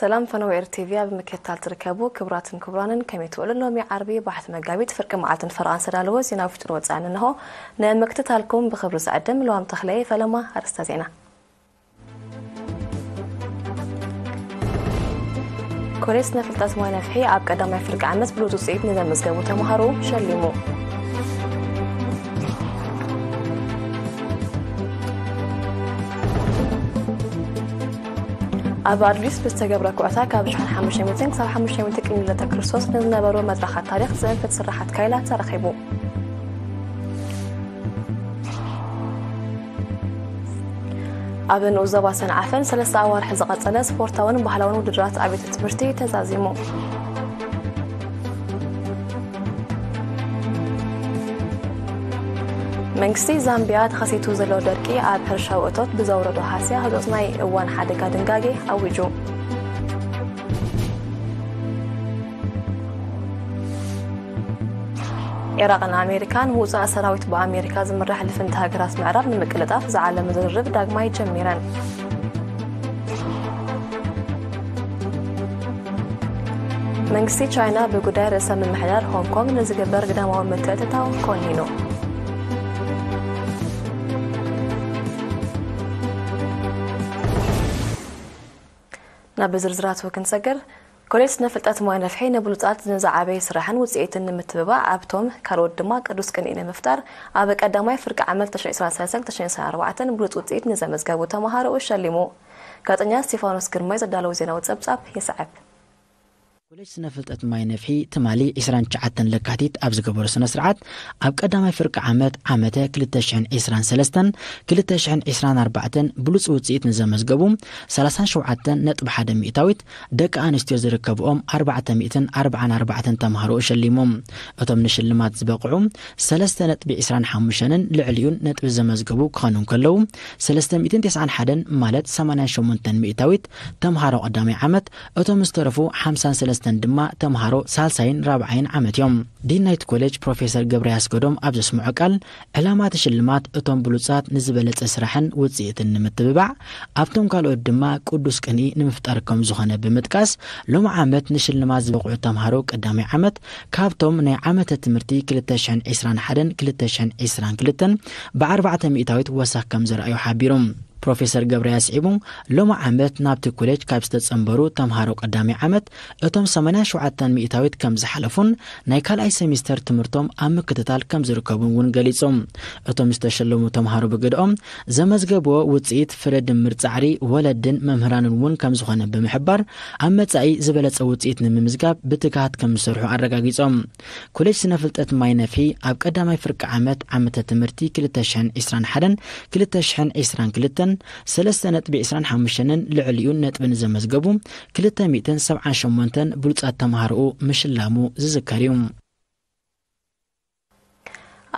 ሰላም ፈነወ ኤር ቲቪ ኣብ ምክትታል ትርከቡ ክቡራትን ክቡራንን፣ ከመይ ትውዕሉ? ሎሚ ዓርቢ ባሕቲ መጋቢት ፍርቂ መዓልትን ፈረቓን ዝተዳለወ ዜና ውሽጥን ወጻእን እንሆ። ንምክትታልኩም ብኽብሪ ዝዕድም ለዋም ተኽለየ። ፈለማ ኣርእስተ ዜና። ኮሌጅ ስነ ፍልጠት ማይ ነፍሒ ኣብ ቀዳማይ ፍርቂ ዓመት ብሉጽ ውጽኢት ንዘመዝገቡ ተምሃሮ ሸሊሙ። ኣብ ኣዱሊስ ብዝተገብረ ኩዕታ ካብ ሽሕን ሓሙሽተ ሚእትን ክሳብ ሓሙሽተ ሚእቲ ቅድሚ ልደተ ክርስቶስ ንዝነበሩ መድረኻት ታሪኽ ዘንፍት ስራሓት ካይላ ተረኺቡ። ኣብ ንኡስ ዞባ ሰንዓፈን ሰለስተ ኣዋርሕ ዝቐጸለ ስፖርታውን ባህላውን ውድድራት ኣብያተ ትምህርቲ ተዛዚሙ። መንግስቲ ዛምቢያ ተኸሲቱ ዘሎ ደርቂ ኣብ ሕርሻዊ እቶት ብዘውረዶ ሃስያ ህጹጽ ናይ እዋን ሓደጋ ድንጋጌ ኣዊጁ። ኢራቕን ኣሜሪካን ምውጻእ ሰራዊት ብኣሜሪካ ዝምራሕ ልፍንቲ ሃገራት ምዕራብ ንምቅልጣፍ ዝዓለመ ዝርርብ ዳግማይ ጀሚረን። መንግስቲ ቻይና ብጉዳይ ርእሰ ምምሕዳር ሆንግ ኮንግ ንዝግበር ግዳማዊ ምትእትታው ኮኒኑ። ናብ ዝርዝራቱ ክንሰግር፣ ኮሌጅ ስነ ፍልጠት ማይ ነፍሒ ንብሉጻት ንዝዓበየ ስራሕን ውጽኢትን ንምትብባዕ ኣብቶም ካልኦት ድማ ቅዱስ ቅንኢ ንምፍጣር ኣብ ቀዳማይ ፍርቂ ዓመት ተሽዓን ኣርባዕተን ብሉጽ ውጽኢት ንዘመዝገቡ ተምሃሮኡ ሸሊሙ። ጋዜጠኛ እስቲፋኖስ ግርማይ ዘዳለዎ ዜናዊ ጸብጻብ ይስዕብ። ኮሌጅ ስነ ፍልጠት ማይ ነፍሒ ትማሊ ዕስራን ትሽዓተን ለካቲት ኣብ ዝገበሮ ስነ ስርዓት ኣብ ቀዳማይ ፍርቂ ዓመት ዓመተ ክልተ ሽሕን ዕስራን ሰለስተን ክልተ ሽሕን ዕስራን ኣርባዕተን ብሉጽ ውጽኢት ንዘመዝገቡ ሰላሳን ሸውዓተን ነጥቢ ሓደ ሚእታዊት ደቂ ኣንስትዮ ዝርከብኦም ኣርባዕተ ሚእትን ኣርባዓን ኣርባዕተን ተምሃሮ ሸሊሞም። እቶም ንሽልማት ዝበቕዑ ሰለስተ ነጥቢ ዕስራን ሓሙሽተን ልዕሊኡን ነጥቢ ዘመዝገቡ ክኾኑ እንከለዉ፣ ሰለስተ ሚእትን ተስዓን ሓደን ማለት ሰማንያን ሸሞንተን ሚእታዊት ተምሃሮ ቀዳማይ ዓመት፣ እቶም ዝተረፉ ሓምሳን ሰለስተን ድማ ተምሃሮ ሳልሳይን ራብዓይን ዓመት እዮም። ዲን ናይቲ ኮሌጅ ፕሮፌሰር ገብረ ያስገዶም ኣብ ዘስምዖ ቃል፣ ዕላማ እቲ ሽልማት እቶም ብሉጻት ንዝበለጸ ስራሕን ውጽኢትን ንምትብባዕ፣ ኣብቶም ካልኦት ድማ ቅዱስ ቅንኢ ንምፍጣር ከም ዝኾነ ብምጥቃስ፣ ሎሚ ዓመት ንሽልማት ዝበቕዑ ተምሃሮ ቀዳማይ ዓመት ካብቶም ናይ ዓመተ ትምህርቲ ክልተ ሽሕን ዕስራን ሓደን ክልተ ሽሕን ዕስራን ክልተን ብኣርባዕተ ሚእታዊት ወሳኽ ከም ዘርኣዩ ሓቢሩ። ፕሮፌሰር ገብረ ኣስዒቡ፣ ሎሚ ዓመት ናብቲ ኮሌጅ ካብ ዝተጸንበሩ ተምሃሮ ቀዳማይ ዓመት እቶም ሰማንያን ሸውዓተን ሚእታዊት ከም ዝሓለፉን ናይ ካልኣይ ሰሚስተር ትምህርቶም ኣብ ምክትታል ከም ዝርከቡን እውን ገሊጹ። እቶም ዝተሸለሙ ተምሃሮ ብግድኦም ዘመዝገብዎ ውጽኢት ፍረ ድምር ጻዕሪ ወለድን መምህራንን እውን ከም ዝኾነ ብምሕባር፣ ኣብ መጻኢ ዝበለጸ ውጽኢት ንምምዝጋብ ብትግሃት ከም ዝሰርሑ ኣረጋጊጾም። ኮሌጅ ስነ ፍልጠት ማይ ነፍሒ ኣብ ቀዳማይ ፍርቂ ዓመት ዓመተ ትምህርቲ ክልተ ሽሕን ዕስራን ሓደን ክልተ ሽሕን ዕስራን ክልተን ሰለስተ ነጥቢ ዕስራን ሓሙሽተን ልዕሊኡን ነጥቢ ንዘመዝገቡ ክልተ ሚእትን ሰብዓን ሸሞንተን ብሉጻት ተምሃሮኡ ምሽላሙ ዝዝከር እዩ።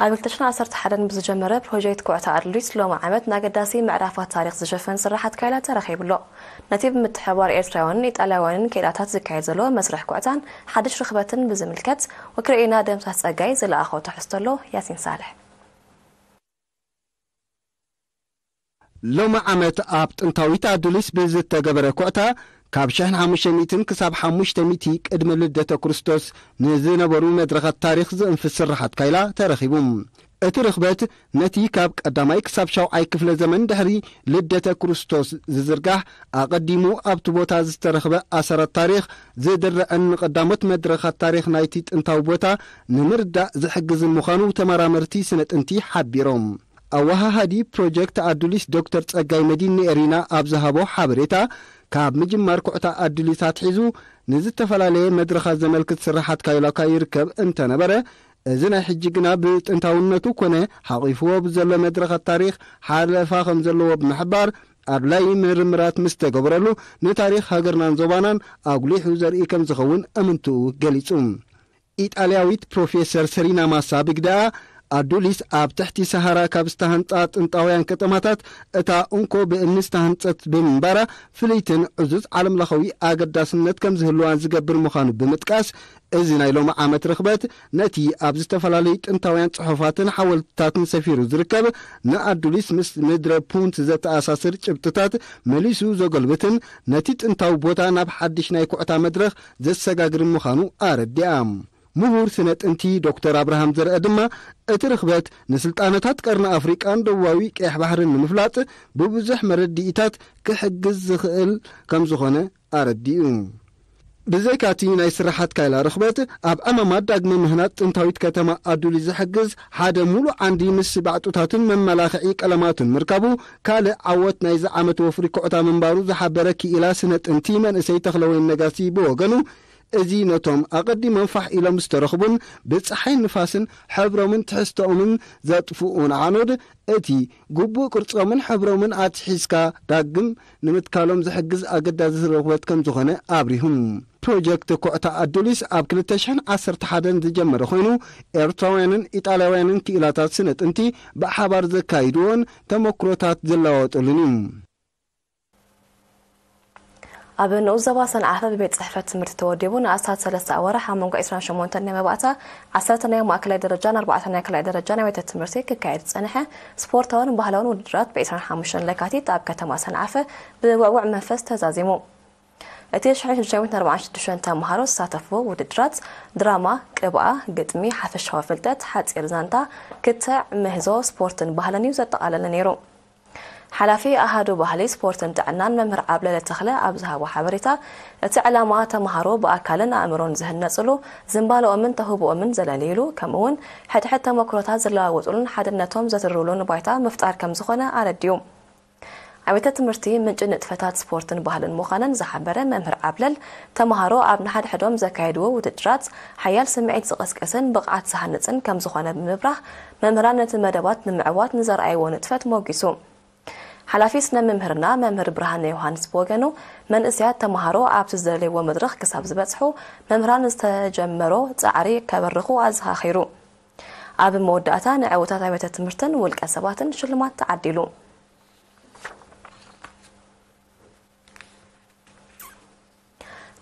ኣብ ክልተ ሽሕን ዓሰርተ ሓደን ብዝጀመረ ፕሮጀክት ኩዕታ ኣድሊስ ሎሚ ዓመት ንኣገዳሲ ምዕራፋት ታሪኽ ዝሸፍን ስራሓት ካይላ ተረኺቡ ኣሎ። ነቲ ብምትሕብባር ኤርትራውያንን ኢጣልያውያንን ክኢላታት ዝካየድ ዘሎ መስርሕ ኩዕታን ሓድሽ ርኽበትን ብዝምልከት ወኪልና ደምሳስ ጸጋይ ዝለኣኾ ትሕዝቶ ኣሎ። ያሲን ሳልሕ። ሎሚ ዓመት ኣብ ጥንታዊት ኣዱሊስ ብዝተገበረ ኩዕታ፣ ካብ ሽሕን ሓሙሽተ ሚእትን ክሳብ ሓሙሽተ ሚእቲ ቅድሚ ልደተ ክርስቶስ ንዝነበሩ መድረኻት ታሪኽ ዝእንፍት ስርሓት ካይላ ተረኺቡ። እቲ ርኽበት ነቲ ካብ ቀዳማይ ክሳብ ሻውዓይ ክፍለ ዘመን ድሕሪ ልደተ ክርስቶስ ዝዝርጋሕ፣ ኣቐዲሙ ኣብቲ ቦታ ዝተረኽበ ኣሰራት ታሪኽ ዝድርዕን ንቐዳሞት መድረኻት ታሪኽ ናይቲ ጥንታዊ ቦታ ንምርዳእ ዝሕግዝን ምዃኑ ተመራመርቲ ስነ ጥንቲ ሓቢሮም። ኣወሃሃዲ ፕሮጀክት ኣዱሊስ ዶክተር ጸጋይ መዲን ንኤሪና ኣብ ዝሃቦ ሓበሬታ፣ ካብ ምጅማር ኩዕታ ኣዱሊስ ኣትሒዙ ንዝተፈላለየ መድረኻት ዘመልክት ስርሓት ካይላካ ይርከብ እንተነበረ፣ እዚ ናይ ሕጂ ግና ብጥንታውነቱ ኮነ ሓቒፍዎ ብዘሎ መድረኻት ታሪኽ ሓለፋ ከም ዘለዎ ብምሕባር፣ ኣድላዪ ምርምራት ምስ ተገበረሉ ንታሪኽ ሃገርናን ዞባናን ኣጉሊሑ ዘርኢ ከም ዝኸውን እምንትኡ ገሊጹ። ኢጣልያዊት ፕሮፌሰር ሰሪና ማሳ ብግደኣ፣ ኣዱሊስ ኣብ ትሕቲ ሰሃራ ካብ ዝተሃንጻ ጥንታውያን ከተማታት እታ እንኮ ብእምኒ ዝተሃንጸት ብምንባራ፣ ፍልይትን ዕዙዝ ዓለምለኻዊ ኣገዳስነት ከም ዝህልዋን ዝገብር ምዃኑ ብምጥቃስ፣ እዚ ናይ ሎሚ ዓመት ርኽበት ነቲ ኣብ ዝተፈላለዩ ጥንታውያን ጽሑፋትን ሓወልትታትን ሰፊሩ ዝርከብ ንኣዱሊስ ምስ ምድረ ፑንት ዘተኣሳስር ጭብጥታት መሊሱ ዘጎልብትን ነቲ ጥንታዊ ቦታ ናብ ሓድሽ ናይ ኩዕታ መድረኽ ዘሰጋግርን ምዃኑ ኣረዲኣ። ምሁር ስነ ጥንቲ ዶክተር ኣብርሃም ዘርአ ድማ፣ እቲ ርኽበት ንስልጣነታት ቀርኒ ኣፍሪቃን ደቡባዊ ቀይሕ ባሕርን ንምፍላጥ ብብዙሕ መረድኢታት ክሕግዝ ዝኽእል ከም ዝኾነ ኣረዲኡ። ብዘይካቲ ናይ ስራሓት ካይላ ርኽበት፣ ኣብ ዕማማት ዳግመ ምህናጽ ጥንታዊት ከተማ ኣዱሊ ዝሕግዝ ሓደ ሙሉእ ዓንዲ ምስ ባዕጡታትን መመላኽዒ ቀለማቱን ምርካቡ፣ ካልእ ዓወት ናይዚ ዓመት ወፍሪ ኩዕታ ምንባሩ ዝሓበረ ክኢላ ስነ ጥንቲ መንእሰይ ተኽለወይን ነጋሲ ብወገኑ፣ እዚ ነቶም ኣቐዲሞም ፋሕ ኢሎም ዝተረኽቡን ብጸሓይን ንፋስን ሕብሮምን ትሕዝቶኦምን ዘጥፍኡን ዓኖድ፣ እቲ ግቡእ ቅርጾምን ሕብሮምን ኣትሒዝካ ዳግም ንምትካሎም ዝሕግዝ ኣገዳሲ ርኽበት ከም ዝኾነ ኣብሪሁ። ፕሮጀክት ኩዕታ ኣዱሊስ ኣብ ክልተ ሽሕን ዓሰርተ ሓደን ዝጀመረ ኮይኑ፣ ኤርትራውያንን ኢጣልያውያንን ክኢላታት ስነ ጥንቲ ብሓባር ዘካይድዎን ተመክሮታት ዝለዋወጡሉን እዩ። ኣብ ንኡስ ዞባ ሰንዓፈ ብቤት ጽሕፈት ትምህርቲ ተወዲቡ ንኣስታት ሰለስተ ኣዋርሕ ኣብ መንጎ ዕስራን ሸሞንተን ናይ መባእታ፣ ዓሰርተ ናይ ማእከላይ ደረጃን ኣርባዕተ ናይ ካልኣይ ደረጃን ኣብያተ ትምህርቲ ክካየድ ዝጸንሐ ስፖርታውን ባህላውን ውድድራት ብ ዕስራን ሓሙሽተን ለካቲት ኣብ ከተማ ሰንዓፈ ብውዕውዕ መንፈስ ተዛዚሙ። እቲ ሽሕን ሽዱሽተ ሚእትን ኣርባዓን ሽዱሽተን ተምሃሮ ዝሳተፍዎ ውድድራት ድራማ፣ ቅብኣ፣ ግጥሚ፣ ሓፈሻዊ ፍልጠት፣ ሓጺር ዛንታ፣ ክትዕ፣ ምህዞ፣ ስፖርትን ባህልን እዩ ዘጠቓለለ ነይሩ። ሓላፊ ኣሃዱ ባህሊ፣ ስፖርትን ጥዕናን መምህር ዓብለለ ተኽለ ኣብ ዝሃቦ ሓበሬታ፣ እቲ ዕላማ ተምሃሮ ብኣካልን ኣእምሮን ዝህነጽሉ፣ ዝንባለኦምን ተውህቦኦምን ዘለልይሉ፣ ከምኡ'ውን ሕድሕድ ተመክሮታት ዝለዋወጡሉን ሓድነቶም ዘትርሩሉን ባይታ ምፍጣር ከም ዝኾነ ኣረዲኡ። ኣብያተ ትምህርቲ ምንጪ ንጥፈታት ስፖርትን ባህልን ምዃነን ዝሓበረ መምህር ዓብለል፣ ተምሃሮ ኣብ ንሓድሕዶም ዘካየድዎ ውድድራት ሓያል ስምዒት ዝቕስቅስን ብቕዓት ዝሃንጽን ከም ዝኾነ ብምብራህ፣ መምህራን ነቲ መደባት ንምዕዋት ንዘርኣይዎ ንጥፈት ሞጊሱ። ሓላፊ ስነ ምምህርና መምህር ብርሃነ ዮሃንስ ብወገኑ፣ መንእሰያት ተምሃሮ ኣብቲ ዝደለይዎ መድረኽ ክሳብ ዝበጽሑ መምህራን ዝተጀመሮ ጻዕሪ ከበርኹ ኣዘኻኺሩ። ኣብ መወዳእታ ንዕውታት ኣብያተ ትምህርትን ውልቀ ሰባትን ሽልማት ተዓዲሉ።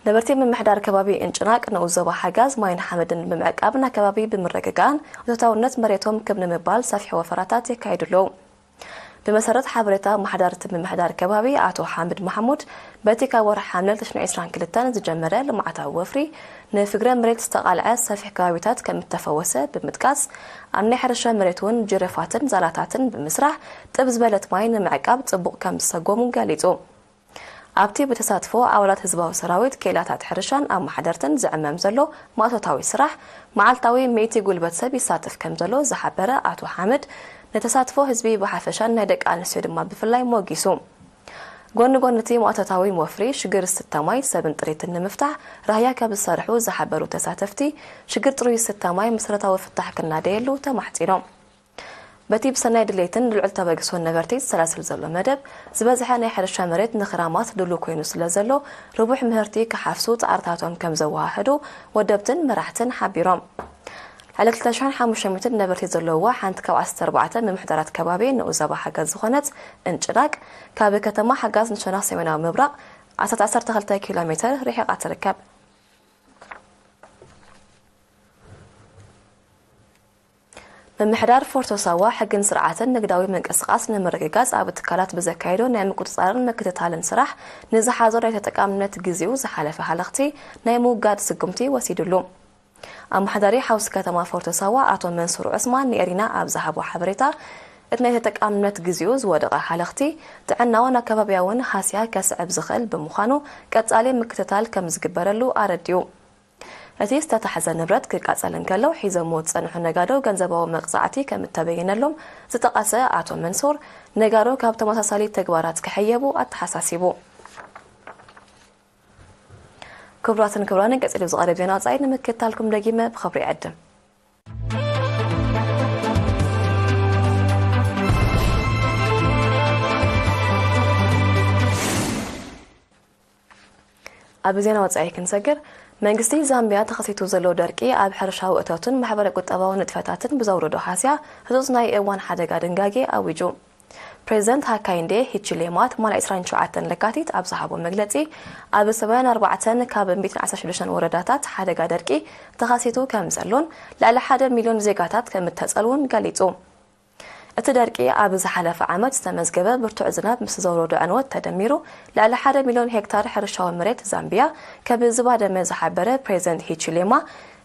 ነበርቲ ምምሕዳር ከባቢ እንጭናቅ ንኡስ ዞባ ሓጋዝ ማይን ሓመድን ብምዕቃብ ናብ ከባቢ ብምርግጋእን እቶታውነት መሬቶም ክብ ንምባል ሰፊሕ ወፈራታት የካይዱ ኣለዉ። ብመሰረት ሓበሬታ ኣመሓዳርቲ ምምሕዳር ከባቢ ኣቶ ሓምድ ማሕሙድ፣ በቲ ካብ ወርሒ ሓምለ ክልተ ሽሕን ዕስራን ክልተን ዝጀመረ ልምዓታዊ ወፍሪ ንፍግረ መሬት ዝተቓልዐ ሰፊሕ ከባቢታት ከም እተፈወሰ ብምጥቃስ፣ ኣብ ናይ ሕርሻ መሬት እውን ጅረፋትን ዛላታትን ብምስራሕ ጥብ ዝበለት ማይ ንምዕቃብ ጽቡቕ ከም ዝሰጎሙ ገሊጹ። ኣብቲ ብተሳትፎ ኣባላት ህዝባዊ ሰራዊት፣ ኬላታት ሕርሻን ኣመሓደርትን ዝዕመም ዘሎ ማእቶታዊ ስራሕ፣ መዓልታዊ ሚእቲ ጉልበት ሰብ ይሳተፍ ከም ዘሎ ዝሓበረ ኣቶ ሓምድ፣ ንተሳትፎ ህዝቢ ብሓፈሻን ናይ ደቂ ኣንስትዮ ድማ ብፍላይ ሞጊሱ። ጎኒ ጎኒ እቲ ማእቶታዊ ወፍሪ፣ ሽግር ዝስተ ማይ፣ ሰብን ጥሪትን ንምፍታሕ ራህያ ከም ዝሰርሑ ዝሓበሩ ተሳተፍቲ፣ ሽግር ጥሩይ ዝስተ ማይ መሰረታዊ ፍታሕ ክናደየሉ ተማሕጺኖም። በቲ ብሰናይ ድሌትን ልዑል ተበግሶን ነበርቲ ዝሰላሰል ዘሎ መደብ፣ ዝበዝሐ ናይ ሕርሻ መሬት ንኽራማት ድሉው ኮይኑ ስለ ዘሎ፣ ርቡሕ ምህርቲ ክሓፍሱ ጻዕርታቶም ከም ዘወሃህዱ ወደብትን መራሕትን ሓቢሮም። ልዕሊ ክልተ ሽሕን ሓሙሽተ ሚእትን ነበርቲ ዘለውዋ ሓንቲ ካብ ዓሰርተ ኣርባዕተ ምምሕዳራት ከባቢ ንኡስ ዞባ ሓጋዝ ዝኾነት እንጭዳቅ፣ ካብ ከተማ ሓጋዝ ንሸነኽ ሰሜናዊ ምብራቕ ኣስታት ዓሰርተ ክልተ ኪሎ ሜትር ርሒቓ ትርከብ። ምምሕዳር ፎርቶ ሳዋ ሕግን ስርዓትን ንግዳዊ ምንቅስቓስ ንምርግጋጽ ኣብ ትካላት ብዘካየዶ ናይ ምቁጽጻርን ምክትታልን ስራሕ ንዝሓዞ ናይ ተጠቃምነት ግዜኡ ዝሓለፈ ሃለኽቲ ናይ ምውጋድ ስጉምቲ ወሲዱሉ። ኣመሓዳሪ ሓውሲ ከተማ ፎርቶ ሳዋ ኣቶ መንሱር ዑስማን ንኤሪና ኣብ ዝሃቦ ሓበሬታ፣ እቲ ናይ ተጠቃምነት ግዜኡ ዝወደቐ ሃለኽቲ ጥዕናውን ኣከባብያውን ሃስያ ከስዕብ ዝኽእል ብምዃኑ ቀጻሊ ምክትታል ከም ዝግበረሉ ኣረዲኡ። እቲ ዝተታሕዘ ንብረት ክቃጸል እንከሎ፣ ሒዞምዎ ዝጸንሑ ነጋዶ ገንዘባዊ መቕጻዕቲ ከም እተበየነሎም ዝጠቐሰ ኣቶ መንሱር፣ ነጋዶ ካብ ተመሳሳሊ ተግባራት ክሕየቡ ኣተሓሳሲቡ። ክቡራትን ክቡራንን፣ ቀጺሉ ዝቐርብ ዜና ወጻኢ ንምክትታልኩም ደጊመ ብኽብሪ ይዕድም። ኣብ ዜና ወጻኢ ክንሰግር፣ መንግስቲ ዛምቢያ ተኸሲቱ ዘሎ ደርቂ ኣብ ሕርሻዊ እቶትን ማሕበረ ቁጠባዊ ንጥፈታትን ብዘውረዶ ሃስያ ህጹጽ ናይ እዋን ሓደጋ ድንጋጌ ኣዊጁ። ፕሬዚደንት ሃካይንዴ ሂቺሌማ ትማሊ ዕስራን ትሽዓተን ለካቲት ኣብ ዝሃቦ መግለጺ፣ ኣብ ሰማንያን ኣርባዕተን ካብ ሚእትን ዓሰርተ ሽዱሽተን ወረዳታት ሓደጋ ደርቂ ተኸሲቱ ከም ዘሎን ልዕሊ ሓደ ሚልዮን ዜጋታት ከም እተጸልዉን ገሊጹ። እቲ ደርቂ ኣብ ዝሓለፈ ዓመት ዝተመዝገበ ብርቱዕ ዝናብ ምስ ዘውረዶ ዕንወት ተደሚሩ፣ ልዕሊ ሓደ ሚልዮን ሄክታር ሕርሻዊ መሬት ዛምቢያ ከም ዝባደመ ዝሓበረ ፕሬዚደንት ሂቺሌማ፣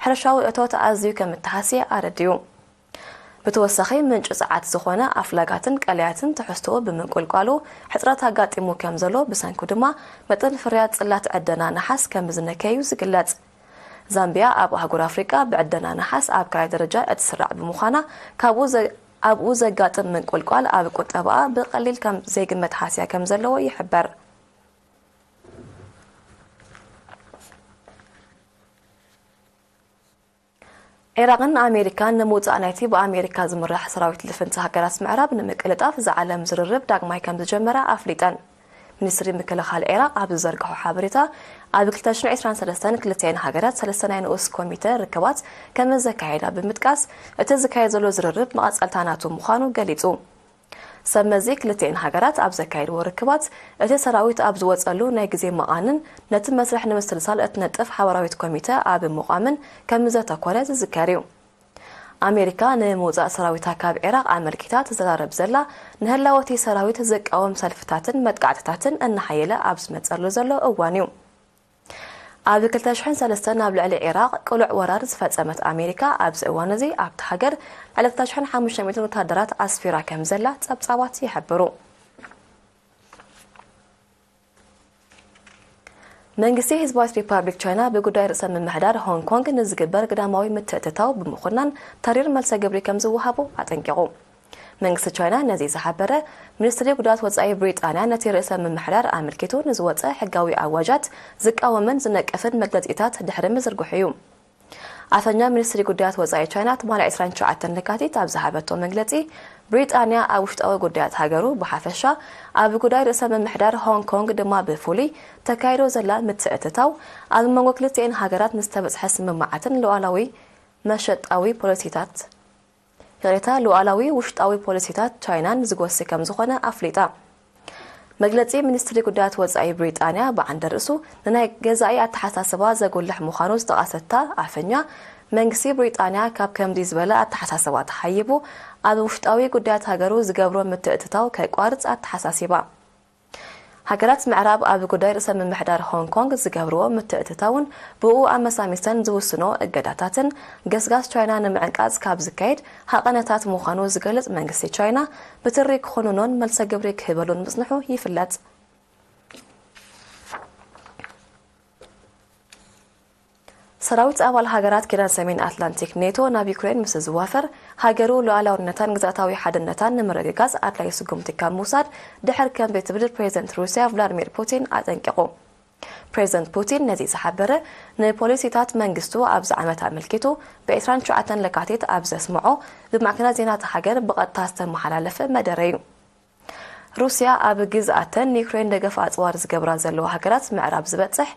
ሕርሻዊ እቶት ኣዝዩ ከም እተሃስየ ኣረዲኡ። ብተወሳኺ፣ ምንጪ ጸዓት ዝኾነ ኣፍላጋትን ቀላያትን ትሕዝቶኡ ብምንቁልቋሉ፣ ሕጽረት ኣጋጢሙ ከም ዘሎ፣ ብሰንኩ ድማ መጠን ፍርያት ጽላት ዕደና ነሓስ ከም ዝነከዩ ዝግለጽ። ዛምቢያ ኣብ ኣህጉር ኣፍሪቃ ብዕደና ነሓስ ኣብ ካልኣይ ደረጃ እትስራዕ ብምዃና፣ ካብኡ ዘ-፣ ኣብኡ ዘጋጥም ምንቁልቋል ኣብ ቁጠባኣ ብቐሊል ከም ዘይግመት ሃስያ ከም ዘለዎ ይሕበር። ዒራቕን ኣሜሪካን ንምውጻእ ናይቲ ብኣሜሪካ ዝምራሕ ሰራዊት ልፍንቲ ሃገራት ምዕራብ ንምቅልጣፍ ዝዓለም ዝርርብ ዳግማይ ከም ዝጀመራ ኣፍሊጠን። ሚኒስትሪ ምክልኻል ዒራቕ ኣብ ዝዘርግሖ ሓበሬታ፣ ኣብ ክልተ ሽሕን ዕስራን ሰለስተን ክልቲኣን ሃገራት ሰለስተ ናይ ንኡስ ኮሚተ ርክባት ከም ዘካየዳ ብምጥቃስ፣ እቲ ዝካየድ ዘሎ ዝርርብ መቐጸልታ ናቱ ምዃኑ ገሊጹ። ሰብ መዚ ክልቲኣን ሃገራት ኣብ ዘካየድዎ ርክባት፣ እቲ ሰራዊት ኣብ ዝወጸሉ ናይ ግዜ መቓንን ነቲ መስርሕ ንምስልሳል እትነጥፍ ሓባራዊት ኮሚተ ኣብ ምቋምን ከም ዘተኮረ ዝዝከር እዩ። ኣሜሪካ ንምውጻእ ሰራዊታ ካብ ዒራቕ ኣመልኪታ ትዘራረብ ዘላ፣ ንህላወ እቲ ሰራዊት ዝቃወም ሰልፍታትን መጥቃዕትታትን እናሓየለ ኣብ ዝመጸሉ ዘሎ እዋን እዩ። ኣብ ክልተ ሽሕን ሰለስተን ኣብ ልዕሊ ዒራቕ ቅሉዕ ወራር ዝፈጸመት ኣሜሪካ፣ ኣብዚ እዋን እዚ ኣብቲ ሃገር ልዕሊ ክልተ ሽሕን ሓሙሽተ ሚእትን ወታደራት ኣስፊራ ከም ዘላ ጸብጻባት ይሕብሩ። መንግስቲ ህዝባዊት ሪፓብሊክ ቻይና ብጉዳይ ርእሰ ምምሕዳር ሆንግ ኮንግ ንዝግበር ግዳማዊ ምትእትታው ብምኹናን፣ ተሪር መልሰ ግብሪ ከም ዝወሃቦ ኣጠንቂቑ። መንግስቲ ቻይና ነዚ ዝሓበረ፣ ሚኒስትሪ ጉዳያት ወጻኢ ብሪጣንያ ነቲ ርእሰ ምምሕዳር ኣመልኪቱ ንዝወጸ ሕጋዊ ኣዋጃት ዝቃወምን ዝነቅፍን መግለጺታት ድሕሪ ምዝርግሑ እዩ። ኣፈኛ ሚኒስትሪ ጉዳያት ወጻኢ ቻይና ትማሊ ዕስራን ትሽዓተን ለካቲት ኣብ ዝሃበቶ መግለጺ፣ ብሪጣንያ ኣብ ውሽጣዊ ጉዳያት ሃገሩ ብሓፈሻ፣ ኣብ ጉዳይ ርእሰ ምምሕዳር ሆንግ ኮንግ ድማ ብፍሉይ ተካይዶ ዘላ ምትእትታው፣ ኣብ መንጎ ክልቲኤን ሃገራት ንዝተበጽሐ ስምምዓትን ሉዓላዊ መሸጣዊ ፖሊሲታት፣ ይቕሬታ፣ ሉዓላዊ ውሽጣዊ ፖሊሲታት ቻይናን ዝጎሲ ከም ዝኾነ ኣፍሊጣ። መግለጺ ሚኒስትሪ ጉዳያት ወጻኢ ብሪጣንያ ብዓንደ ርእሱ ንናይ ገዛኢ ኣተሓሳስባ ዘጉልሕ ምዃኑ ዝጠቐሰታ ኣፈኛ፣ መንግስቲ ብሪጣንያ ካብ ከምዚ ዝበለ ኣተሓሳስባ ተሓይቡ ኣብ ውሽጣዊ ጉዳያት ሃገሩ ዝገብሮ ምትእትታው ከቋርጽ ኣተሓሳሲባ። ሃገራት ምዕራብ ኣብ ጉዳይ ርእሰ ምምሕዳር ሆንግ ኮንግ ዝገብርዎ ምትእትታውን ብኡ ኣመሳሚሰን ዝውስኖ እገዳታትን ገስጋስ ቻይና ንምዕንቃጽ ካብ ዝካየድ ሃቐነታት ምዃኑ ዝገልጽ መንግስቲ ቻይና ብትሪ ክኹንኖን መልሰ ግብሪ ክህበሉን ምጽንሑ ይፍለጥ። ሰራዊት ኣባል ሃገራት ኪዳን ሰሜን ኣትላንቲክ ኔቶ ናብ ዩክሬን ምስ ዝዋፈር፣ ሃገሩ ሉዓላውነታን ግዝኣታዊ ሓድነታን ንምርግጋጽ ኣድላዪ ስጉምቲ ካብ ምውሳድ ድሕር ከም ዘይትብል ፕሬዚደንት ሩስያ ቭላድሚር ፑቲን ኣጠንቂቑ። ፕሬዚደንት ፑቲን ነዚ ዝሓበረ፣ ንፖሊሲታት መንግስቱ ኣብዚ ዓመት ኣመልኪቱ ብ ዕስራን ትሽዓተን ለካቲት ኣብ ዘስምዖ፣ ብማዕከናት ዜና እታ ሃገር ብቐጥታ ዝተመሓላለፈ መደረ እዩ። ሩስያ ኣብ ግዝኣተን ንዩክሬን ደገፍ ኣጽዋር ዝገብራ ዘለዋ ሃገራት ምዕራብ ዝበጽሕ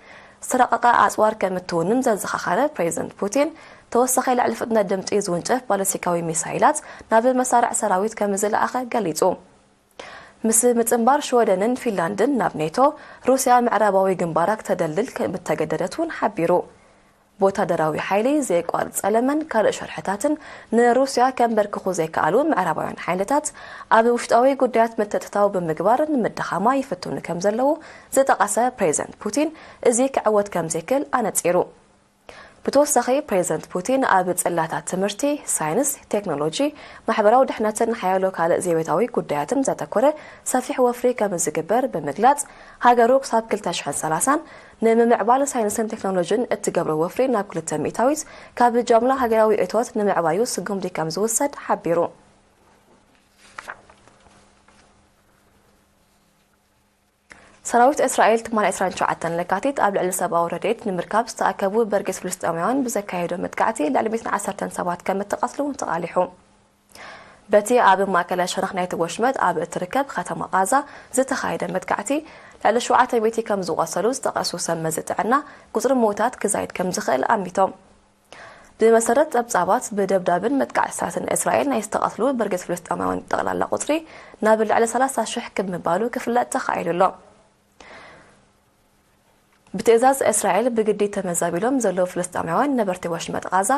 ዝተረቐቐ ኣጽዋር ከም እትውንን ዘዘኻኸረ ፕሬዚደንት ፑቲን፣ ተወሳኺ ልዕሊ ፍጥነት ድምጺ ዝውንጨፍ ባለስቲካዊ ሚሳይላት ናብ መሳርዕ ሰራዊት ከም ዝለኣኸ ገሊጹ። ምስ ምጽንባር ሽወደንን ፊንላንድን ናብ ኔቶ፣ ሩስያ ምዕራባዊ ግንባራ ክተደልድል ከም እተገደደት እውን ሓቢሩ። ብወታደራዊ ሓይሊ፣ ዘየቋርጽ ጸለመን ካልእ ሸርሕታትን ንሩስያ ከንበርክኹ ዘይከኣሉ ምዕራባውያን ሓይልታት፣ ኣብ ውሽጣዊ ጉዳያት ምትእትታው ብምግባር ንምድኻማ ይፍትኑ ከም ዘለዉ ዝጠቐሰ ፕሬዚደንት ፑቲን፣ እዚ ክዕወት ከም ዘይክእል ኣነጺሩ። ብተወሳኺ፣ ፕሬዚደንት ፑቲን ኣብ ጽላታት ትምህርቲ፣ ሳይንስ፣ ቴክኖሎጂ፣ ማሕበራዊ ድሕነትን ሓያሎ ካልእ ዘቤታዊ ጉዳያትን ዘተኮረ ሰፊሕ ወፍሪ ከም ዝግበር ብምግላጽ፣ ሃገሩ ክሳብ ክልተ ሽሕን ሰላሳን ንምምዕባል ሳይንስን ቴክኖሎጂን እትገብሮ ወፍሪ ናብ ክልተ ሚእታዊት ካብ ጃምላ ሃገራዊ እቶት ንምዕባዩ ስጉምቲ ከም ዝውሰድ ሓቢሩ። ሰራዊት እስራኤል ትማሊ ዕስራን ትሽዓተን ለካቲት ኣብ ልዕሊ ሰብኣዊ ረድኤት ንምርካብ ዝተኣከቡ በርጌስ ፍልስጤማውያን ብዘካየዶ መጥቃዕቲ ልዕሊ ሚእትን ዓሰርተን ሰባት ከም እተቐትሉ ተቓሊሑ። በቲ ኣብ ማእከላይ ሸነኽ ናይቲ ወሽመጥ ኣብ እትርከብ ከተማ ቓዛ ዝተኻየደ መጥቃዕቲ፣ ልዕሊ ሸውዓተ ሚእቲ ከም ዝቖሰሉ ዝጠቐሱ ሰብ መዚ ጥዕና፣ ቁጽሪ ምዉታት ክዛይድ ከም ዝኽእል ኣሚቶም። ብመሰረት ጸብጻባት፣ ብደብዳብን መጥቃዕትታትን እስራኤል ናይ ዝተቐትሉ ብርጌት ፍልስጤማውያን ጠቕላላ ቁጽሪ ናብ ልዕሊ ሰላሳ ሽሕ ክብ ምባሉ ክፍለጥ ተኻኢሉ ኣሎ። ብትእዛዝ እስራኤል ብግዲ ተመዛቢሎም ዘለዉ ፍልስጤማውያን ነበርቲ ወሽመጥ ቓዛ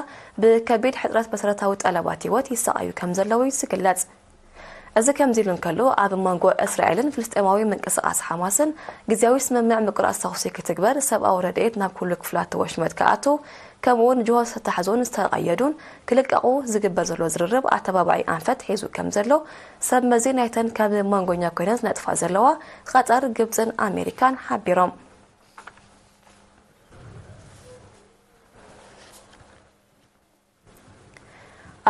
ብከቢድ ሕጽረት መሰረታዊ ጠለባት ህይወት ይሰቓዩ ከም ዘለዉ እዩ ዝግለጽ። እዚ ከምዚ ኢሉ እንከሎ፣ ኣብ መንጎ እስራኤልን ፍልስጤማዊ ምንቅስቓስ ሓማስን ግዝያዊ ስምምዕ ምቁራጽ ተኹሲ ክትግበር፣ ሰብኣዊ ረድኤት ናብ ኩሉ ክፍላት ወሽመጥ ክኣቱ፣ ከምኡውን ጅሆ ዝተታሕዙን ዝተቐየዱን ክልቀቑ ዝግበር ዘሎ ዝርርብ ኣተባባዒ ኣንፈት ሒዙ ከም ዘሎ ሰብ መዚ ናይተን ካብ መንጎኛ ኮይነን ዝነጥፋ ዘለዋ ቐጠር፣ ግብጽን ኣሜሪካን ሓቢሮም።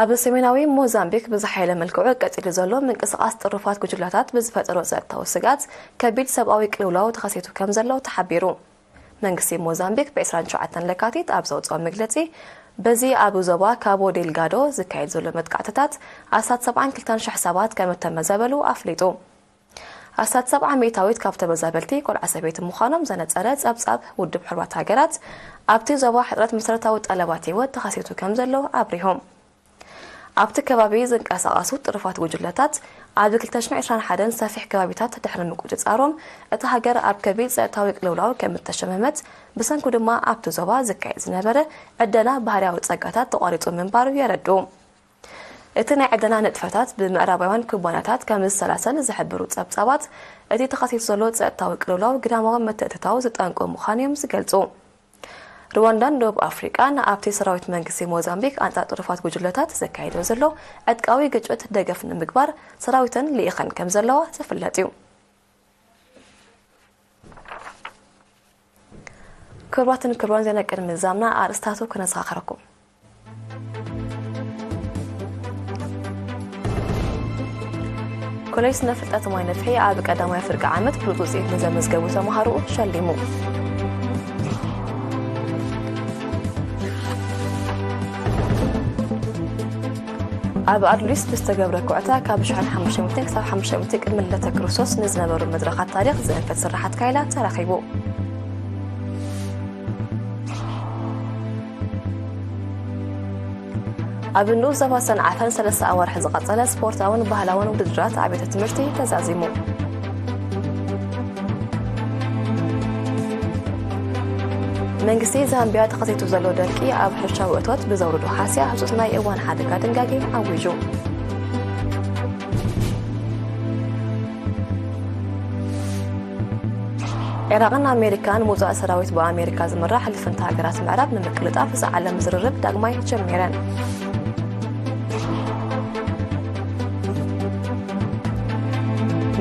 ኣብ ሰሜናዊ ሞዛምቢክ ብዝሓየለ መልክዑ ቀጺሉ ዘሎ ምንቅስቓስ ጥሩፋት ጉጅላታት ብዝፈጠሮ ጸጥታዊ ስግኣት ከቢድ ሰብኣዊ ቅልውላው ተኸሲቱ ከም ዘሎ ተሓቢሩ። መንግስቲ ሞዛምቢክ ብ ዕስራን ትሽዓተን ለካቲት ኣብ ዘውፅኦ መግለፂ፣ በዚ ኣብ ዞባ ካቦ ዴልጋዶ ዝካየድ ዘሎ መጥቃዕትታት ኣስታት ሰብዓን ክልተን ሽሕ ሰባት ከም እተመዘበሉ ኣፍሊጡ። ኣስታት ሰብዓ ሚእታዊት ካብ ተመዛበልቲ ቆልዓ ሰበይቲ ምዃኖም ዘነጸረ ጸብጻብ ውድብ ሕቡራት ሃገራት፣ ኣብቲ ዞባ ሕጽረት መሰረታዊ ጠለባት ህይወት ተኸሲቱ ከም ዘሎ ኣብሪሁ። ኣብቲ ከባቢ ዝንቀሳቐሱ ጥሩፋት ጉጅለታት ኣብ ክልተ ሽሕን ዕስራን ሓደን ሰፊሕ ከባቢታት ድሕሪ ምቁጽጻሮም፣ እታ ሃገር ኣብ ከቢድ ጸጥታዊ ቅልውላው ከም እተሸመመት፣ ብሰንኩ ድማ ኣብቲ ዞባ ዝካየድ ዝነበረ ዕደና ባህርያዊ ጸጋታት ተቋሪጹ ምንባሩ የረድኡ። እቲ ናይ ዕደና ንጥፈታት ብምዕራባውያን ኩባንያታት ከም ዝሰላሰል ዝሕብሩ ጸብጻባት፣ እቲ ተኸሲቱ ዘሎ ጸጥታዊ ቅልውላው ግዳማዊ ምትእትታው ዝጠንቁ ምዃኑ እዮም ዝገልጹ። ሩዋንዳን ደቡብ ኣፍሪቃን ኣብቲ ሰራዊት መንግስቲ ሞዛምቢክ ኣንጻር ጥሩፋት ጉጅለታት ዘካየዶ ዘሎ ዕጥቃዊ ግጭት ደገፍ ንምግባር ሰራዊተን ልኢኸን ከም ዘለዋ ዝፍለጥ እዩ። ክቡራትን ክቡራን፣ ዜና ቅድሚ ምዝዛምና ኣርእስታቱ ክነዘኻኽረኩም። ኮሌጅ ስነ ፍልጠት ማይ ነፍሒ ኣብ ቀዳማይ ፍርቂ ዓመት ብሉጽ ውጽኢት ንዘመዝገቡ ተምሃሮኡ ሸሊሙ። ኣብ ኣዱሊስ ብዝተገብረ ኩዕታ ካብ ሽሕን ሓሙሽተ ሚእትን ክሳብ ሓሙሽተ ሚእቲ ቅድሚ ልደተ ክርስቶስ ንዝነበሩ መድረኻት ታሪኽ ዘንፈት ስርሓት ካይላ ተረኺቡ። ኣብ ንኡስ ዞባ ሰንዓፈ ንሰለስተ ኣዋርሕ ዝቐጸለ ስፖርታውን ባህላውን ውድድራት ኣብያተ ትምህርቲ ተዛዚሙ። መንግስቲ ዛምቢያ ተኸሲቱ ዘሎ ደርቂ ኣብ ሕርሻዊ እቶት ብዘውርዶ ሃስያ ህጹጽ ናይ እዋን ሓደጋ ድንጋጌ ኣዊጁ። ኢራቕን ኣሜሪካን ምውጻእ ሰራዊት ብኣሜሪካ ዝምራሕ ልፍንቲ ሃገራት ምዕራብ ንምቅልጣፍ ዝዓለም ዝርርብ ዳግማይ ጀሚረን።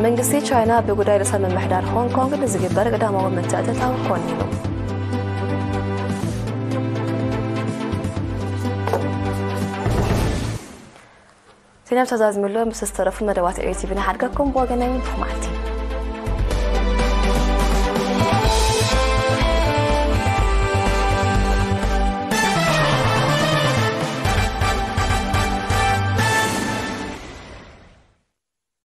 መንግስቲ ቻይና ብጉዳይ ርእሰ ምምሕዳር ሆንግ ኮንግ ንዝግበር ቀዳማዊ ምትእትታው ኮኒኑ። ዜና ተዛዝምሎ ምስ ዝተረፉ መደባት ኤ ቲ ቪ ንሓድገኩም። ብወገነይ ብሩኽ መዓልቲ።